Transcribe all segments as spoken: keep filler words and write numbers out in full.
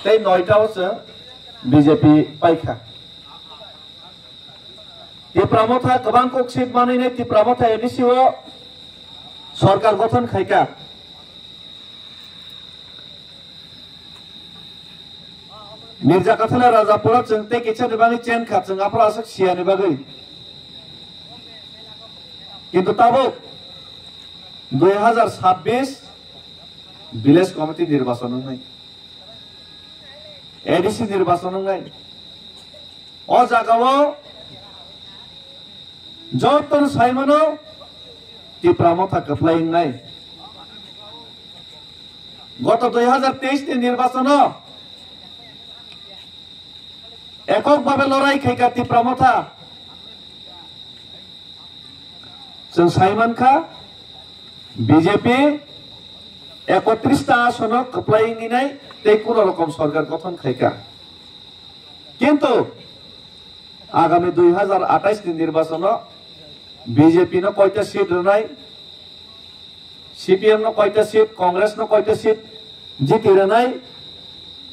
tei noita o chwng B J P paikha. Tipra Motha kwbang kok seat manwi nai Tipra Motha A D C o sorkar gothon khaikha. Mirza Kathal Rajapura chwng tei kisa ni bagwi chen kha, chwng aphuru aswk siya ni bagwi. Kintu tabuk dui hazar sabbish village committee nirbachon wngnai, A D C nirbachon wngnai. O jagao jotono saimano Tipra Motha kwplai wngnai. Goto dui hazar teis ni nirbachono ekok bhabe lorai khaikha Tipra Motha. Chwng sai mankha, B J P ekotris ta asono kwplai wngwi nai tei kuno rokom sorkar gothon khaikha. Kintu agami dui hazar atais ni nirbachono B J P no koita seat rwnai, C P M no koita seat, Congress no koita seat jiti rwnai,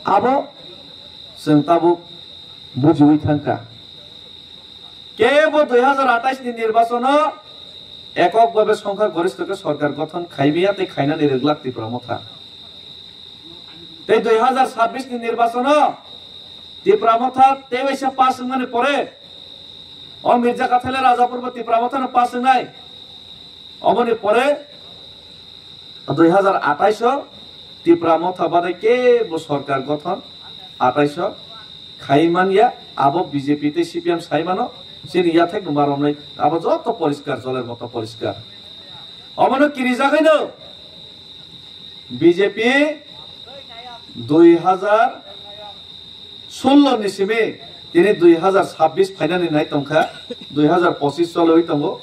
abo chwng tabuk bujiwi thangkha. Kebo dui hazar atais ni nirbachono ekok bhabe songkha goristho khe sorkar gothon khaimaya tei khainani rwglak Tipra Motha. Tei dui hazar sabbish ni nirbachono Tipra Motha tei waisa pass wngmani pore o Mirza Kathal Rajapur bo Tipra Motha no pass wngnai. Oboni pore dui hazar atais o Tipra Motha badai kebo sorkar gothon atais o khai manya, abo B J P tei C P M sai mano, chini yathek no maromnai, abo joto poriskar, joler moto poriskar. Obono kirijagwi no B J P dui hazar sullo ni simi tini dui hazar sabbish phainani nai tongkha, dui hazar pochish choliwi tongo.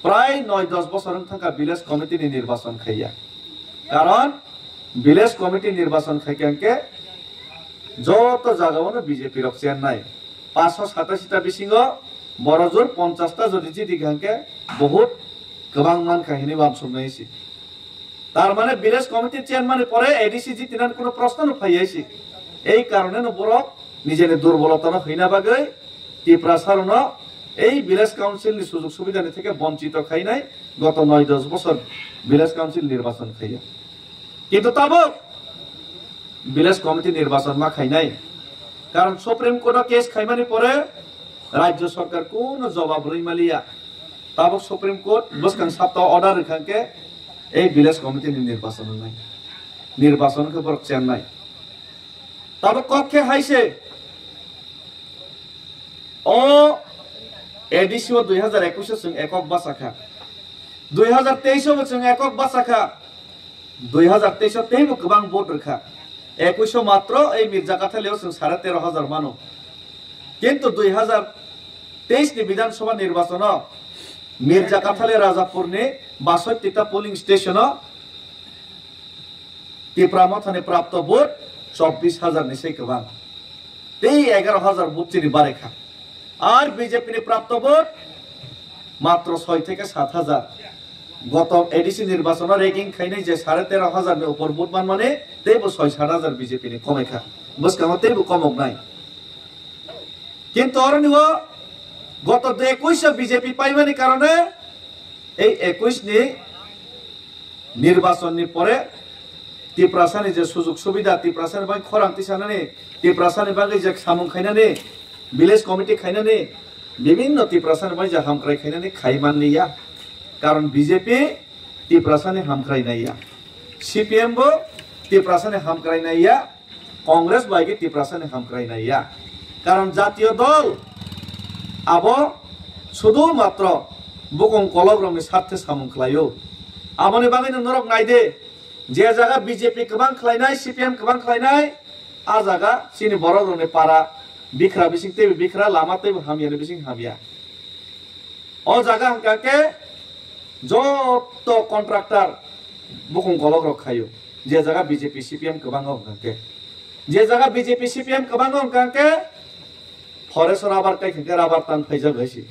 Prai noi dos bosor wng thangkha village committee ni nirbachon khaiya. Karon village committee nirbachon khaikha hwnkhe joto jagao no B J P rok chennai. Paanch sho satashi ta bisingo borok jor ponchash ta jodi jiti kha hwnkhe, bohut kwbang mankha hinwi uansuknai se. Tar mane village committee chairman ni pore A D C jitinani kuno proshno no phaiya se. Ei karone no borok nijeni durbolota no hwina bagwi Tiprasa rok no ei village council ni sujog subida ni theke bonchito khainai goto noi dos bosor village council nirbachon khaiya. Kintu tabuk village committee nirbachon ma khainai. Karon Supreme Court o case khaimani pore rajyo sorkar kuno jobab rwi maliya. Tabuk Supreme Court bwskang sapta order rwkha khe ei village committee ni nirbachon wngnai. Nirbachon khe borok chennai. Tabuk kok khe hai se o A D C o dui hazar ekwis o chwng ekok bachakha. Dui hazar teis o bo chwng ekok bachakha. Dui hazar teis o teibo kwbang vote rwkha. Ekwis o matro ei Mirza Kathal o chwng sare tero hazar mano. Kintu dui hazar teis ni Bidhan Sabha nirbachon o Mirza Kathal Rajapur ni basotti ta polling station o Tipra Mothani prapto vote chobbish hajar ni se kwbang. Tei egaroh hajar vote chini barekha. Ar B J P ni prapto vote matro soi theke sat hajar. Goto A D C nirbachono ranking khainai je sare tero hajar ni upor vote manmani teibo soi sat hajar B J P ni komaikha. Bwskango teibo komoknai. Kintu oroni o goto ekwis o B J P paimani karone ei ekwis ni nirbachon ni pore Tiprasani je sujog subida, Tiprasani bagwi khorang tisanani, Tiprasani bagwi je samung khainani, village committee khainani, bibinno Tiprasani bagwi je hamkrai khainani khai manliya. Karon B J P Tiprasani hamkrai naiya, C P M bo Tiprasani hamkrai naiya, Congress bai khe Tiprasani hamkrai naiya. Karon jatiyo dol abo sudu matro bukung kolok rokni sarthe samung khlaio. Aboni bagwi no norok naide, je jaga B J P kwbang khlainai, C P M kwbang khlainai, a jaga chini borok rokni para bikra bising teibo bikra, lama teibo hamya ni bising hamya. O jaga hwnkha khe joto contractor bukung kolok rok khaio, je jaga B J P C P M kwbango hwnkha khe, je jaga B J P C P M kwbango hwnkha khe forest o rubber kai hwnkhe rubber tan phaijak hai se,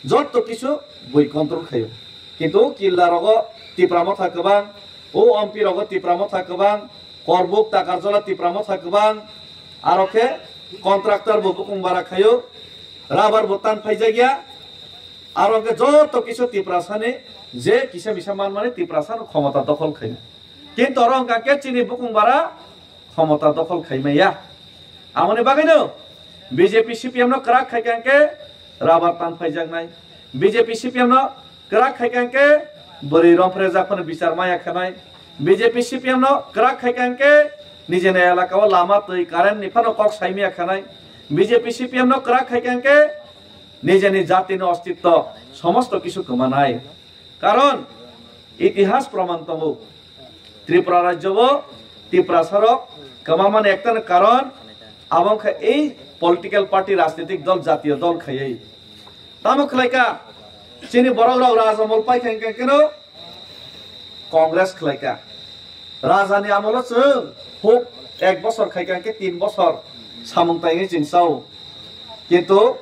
joto kisu bui control khaio. Kintu killa rogo Tipra Motha kwbang, o M P rogo Tipra Motha kwbang, Korbuk, Takarjala, Tipra Motha kwbang, aro khe contractor bo bukung bara khaio, rubber bo tan phaijakya, aro khe joto kisu Tiprasani je kisa misa manmani Tiprasano khomota dokhol khaio. Kintu oro wngkha khe chini bukung bara khomota dokhol khaimaya. Amoni bagwino B J P C P M no kwrak khaikha hwnkhe rubber tan phaijaknai. B J P C P M no kwrak khaikha hwnkhe bwrwi romphre japhano bichar maya khanai. B J P C P M no kwrak khaikha hwnkhe nijeni elaka o lama twi current ni phano kok saimaya khanai. B J P C P M no kwrak khaikha hwnkhe nijeni jatini ostitto somosto kisu kwmanai. Karon itihas proman tongo. Tripura rajyo o Tiprasa rok kwmamani ekta karon abo wngkha ei political party, rajnitik dol, jatiyo dol khaiwi. Tamo khlaikha chini borok rok raja mol paikha hwnkhe keno Congress khlaikha. Raja ni amolo chwng huk ek bosor khaikha hwnkhe tin bosor samung tangwi chwng chao. Kintu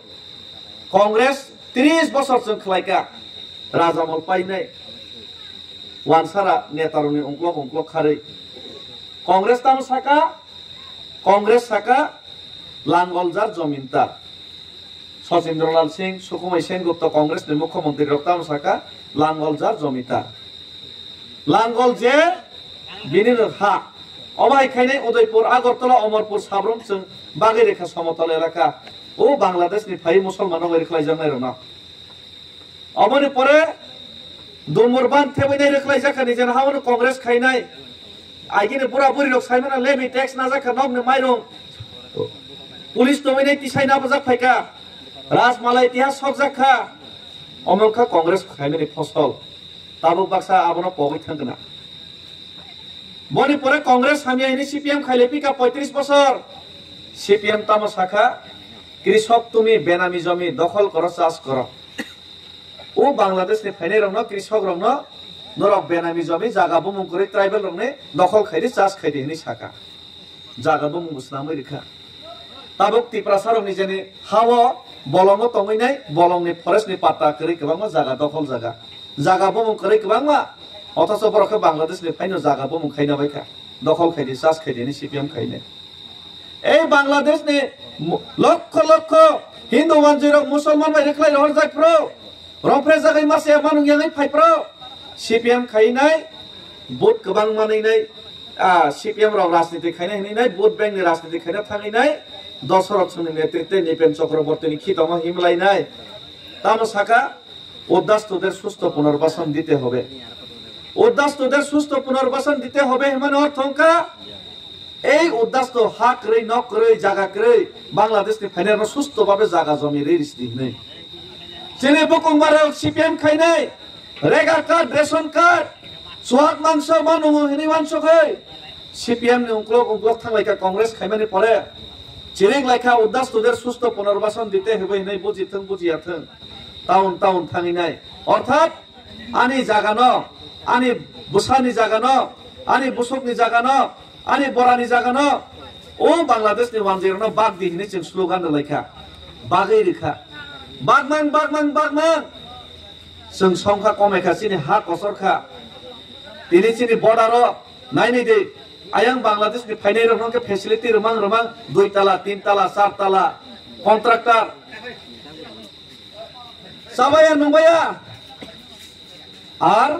Congress tris bosor chwng khlaikha raja mol painai. Wansara netarokni ungklok ungklok kharwi. Congress tamo saka, Congress saka langoljar jominta. Sachindralal Singh, Sukhumai Sengupta Congress ni mukhyamantri rok tamo saka langoljar jominta. Langol je bini no ha. Obo hai khainai Udaipur, Agartala, Amarpur, Sabrum chwng bagwi rekha somotol elaka. O Bangladesh ni phai Musulman rok bai rwkhlaijaknai rokno. Oboni pore dumur ban thebwi nai rwkhlai jakha ni jena hawano Congress khainai. Agini bura buri rok saimano levy tax na jakha nokni mairung. Police tongwi nai tisai na bwjak phaikha. Rajmalai tiha sok jakha. Omo wngkha Congress khaimani phosol. Tabuk baksa abono pogwi thangkna. Boni pore Congress hamya hini C P M khaile pika poitris bosor. C P M tamo sakha, "Krisok tumi benami jomi dokhol koro, chas koro." O Bangladesh ni phainai rokno, krisok rokno, norok benami jomi jaga bumung kwrwi tribal rokni dokhol khaidi, chas khaidi hini saka. Jaga bumung bo swnamwi rikha. Tabuk Tiprasa rok nijeni hao bolongo tongwi nai, bolongni forest ni patta kwrwi kwbangma jaga dokhol jaga. Jaga bumung kwrwi kwbangma, othocho borok khe Bangladesh ni phaino jaga bumung khaina bai kha. Dokhol khaidi, chas khaidi hini C P M khainai. Ei Bangladesh ni mo-, lokho lokho Hindu wanjwi rok Musulman bai rwkhlai rohorjak phro. Romphre jagwi masa ya manung yangwi phai phro. C P M khainai, vote kwbang manwi nai, ah, C P M rok rajniti khainai hinwi nai, vote bank ni rajniti khaina thangwi nai, Dosarot Singh ni netritwe Nipen Chakraborty ni khitoma himlai nai. Tamo saka, "উদ্বাস্তুদের সুস্থ পুনর্বাসন দিতে হবে।" উদ্বাস্তুদের সুস্থ পুনর্বাসন দিতে হবে hwnmani ortho wngkha, ei uddasto ha kwrwi, nok kwrwi, jaga kwrwi, Bangladesh ni phainai rokno susto babe jaga jomi rwi risi di hwnwi. Chini bukung bara C P M khainai, rega card, ration card, chuak mangso ma nungo hwnwi uansukgwi C P M ni ungklok ungklok thanglaikha Congress khaimani pore. Chirik laikha uddastuder susto punorbason dite hwnwi hwnwi buji thung bujiya thung. Town town thangwi nai. Orthat ani jagano, ani bwsani jagano, ani bwsukni jagano, ani borani jagano, o Bangladesh ni wanjwirokno bak di hwnwi chwng slogan rwlaikha, bagwi rwkha. Bagmang, bagmang, bagmang. Chwng songkha, komaikha, chini ha kosorkha. Tini chini border o nainwi di. Ayang Bangladesh ni phainai rokno khe facility rwmang rwmang, dui tala, tin tala, char tala, contractor. Chabaya nungbaya. Ar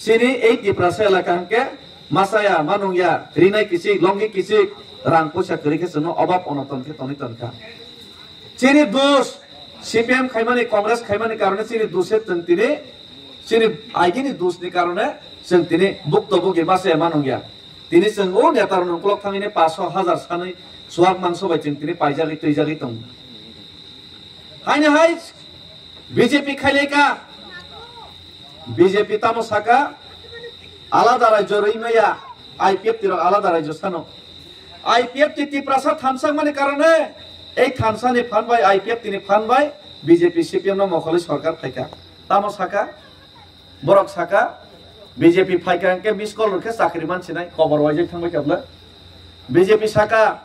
chini ei Tiprasa elaka hwnkhe masaya, manungya, rinai kichik, longi kichik, rang poisa kwrwi khe chwngno obab onoton khe tonwi tonkha. Chini dos, C P M khaimani, Congress khaimani karone chini dose chwng tini, chini agini dosni karone chwng tini bukto bugi masaya, manungya. Tini chwng o netarokni ukolok thangwi ne paso hajar sanwi chuak mangso bai chwng tini paijagwi twijagwi tongo. Haino hai B J P khaileka, B J P tamo saka alada rajyo rwi maya, I P F T rok alada rajyo sano. I P F T Tiprasa thansa mani karone ei thansa ni phan bai, I P F T ni phan bai B J P C P M no mokholi sorkar phaika. Tamo saka Borok saka, B J P phaikha hwnkhe miss call rwkhe chakri mansinai, kobor waijak thangbai kha bwle. B J P saka,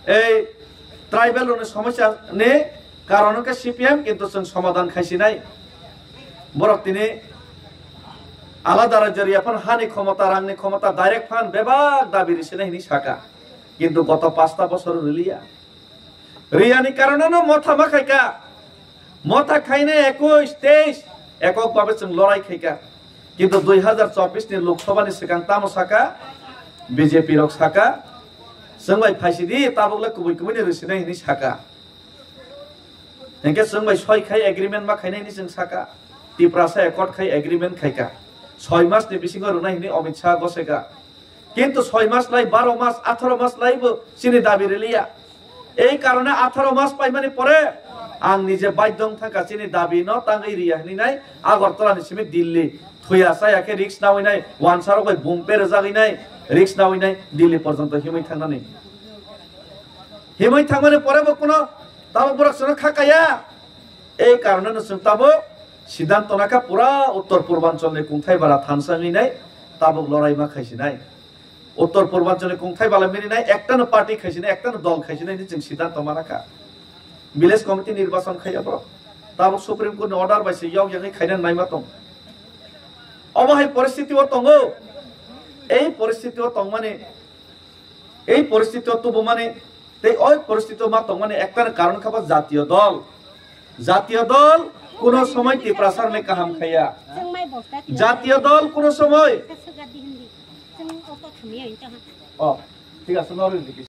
ei tribal rokni somosya ni karon hwnkhe C P M, kintu chwng somadan khaisinai. Borok tini Alada rajyo riya phan hani khomota, rangni khomota, direct phan bebak dabi risinai hini saka. Kintu goto pasta bosor riliya. Riyani karono no motha ma khaika. Motha khaina ekush, teish, ekok babe chwng lorai khaika. Kintu dui hazar chobbish ni Lok Sabha ni swkang tamo saka, B J P rok saka, chwng bai phaisidi, tabuk le kubui kubui ni risinai hini saka. Hinkhe chwng bai soi khai agreement ma khainai ni chwng saka. Tiprasa accord khai agreement khaika. Soi mas ni bisingo rwnai hini Amit Shah goseka. Kintu soi mas lai, baro mas, atharo mas lai bo chini dabi riliya. Ei karone atharo mas paimani pore ang nije baidhyo wng thangkha chini dabi no tangwi riya hini nai Agartala ni simi Delhi. Thuya saya khe risk nawi nai, wansarok bai bumpe rwjagwi nai, risk nawi nai Delhi porjonto himwi thangnani. Himwi thangmani pore bo kuno tabuk borok chwngno kha kaya. Ei karone no chwng tabuk siddhanto nakha pura Uttor Purbanchal ni kungthai bara thansa wngwi nai tabuk lorai ma khaisinai. Uttor Purbanchal ni kungthai bala mini nai ekta no party khaisinai, ekta no dol khaisinai ni chwng siddhanto ma nakha. Village committee nirbachon khaiya borok. Tabuk Supreme Court ni order bai se yok yagwi khaina naima tong. Obo hai poristiti o tongo. Ei poristiti o tongmani Ei poristiti o tubumani tei oi poristiti o ma tongmani ekta karon kha bo jatiyo dol. Jatiyo dol kuno somoi Tiprasa rokni kaham khaiya. Jatiyo dol kuno somoi. Oh, thik ase, no ri dikhi.